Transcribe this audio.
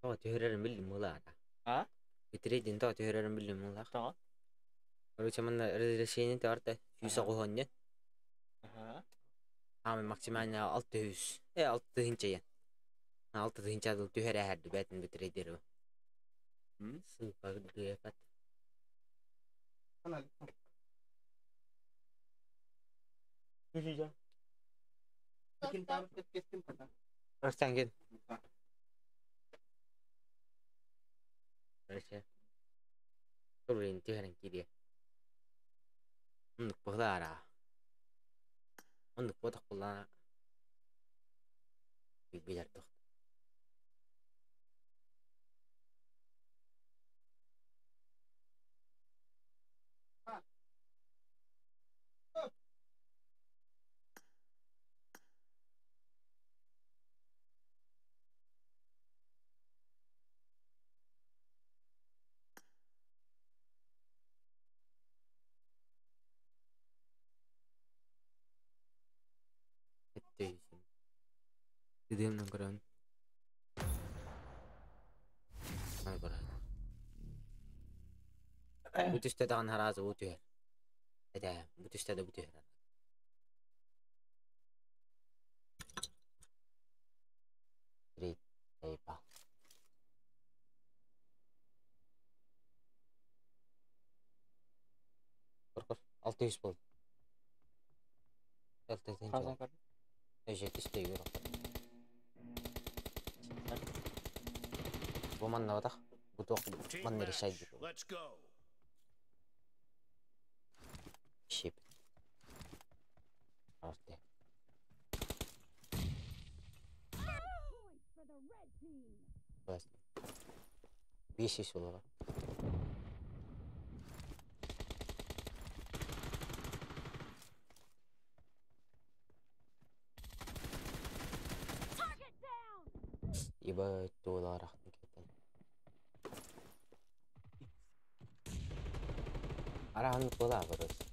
Тоҕо түһэрэрин биллим мылаата. А? Битрейдин тоҕо түһэрэрин биллим мылаах. Тоҕо? Короче, манна разрешение барта сүүс Аха. оҕуһонньон. Аха. Хаамай максимально 600. 6 тыһыынча 6 тыһыынча дыл түһэр эһэрди бээтин битрейдери. Сыыпа дыапат. Растангин. Короче, Блин, түһэрэн киириэ. Оннук быһылаара. Оннук буотах буоллаҕына билэр туох. Тыдыымнан көрөн. Ай барар. Бу түстэ даҕаны араас уу түһэр. Этэ, бу түстэ да бу түһэр. Три, тейпа. Көр, көр, 600 буолду. 6 тыһыынча Хасан буолду. көрдүм. 7 тыһыынча Бу манна батах. Бу туох Team манна match. решай Let's go. Ship. Арте. Бас. 500 буолара. Ебать, туоларахтын кетен. Арахан буола короче.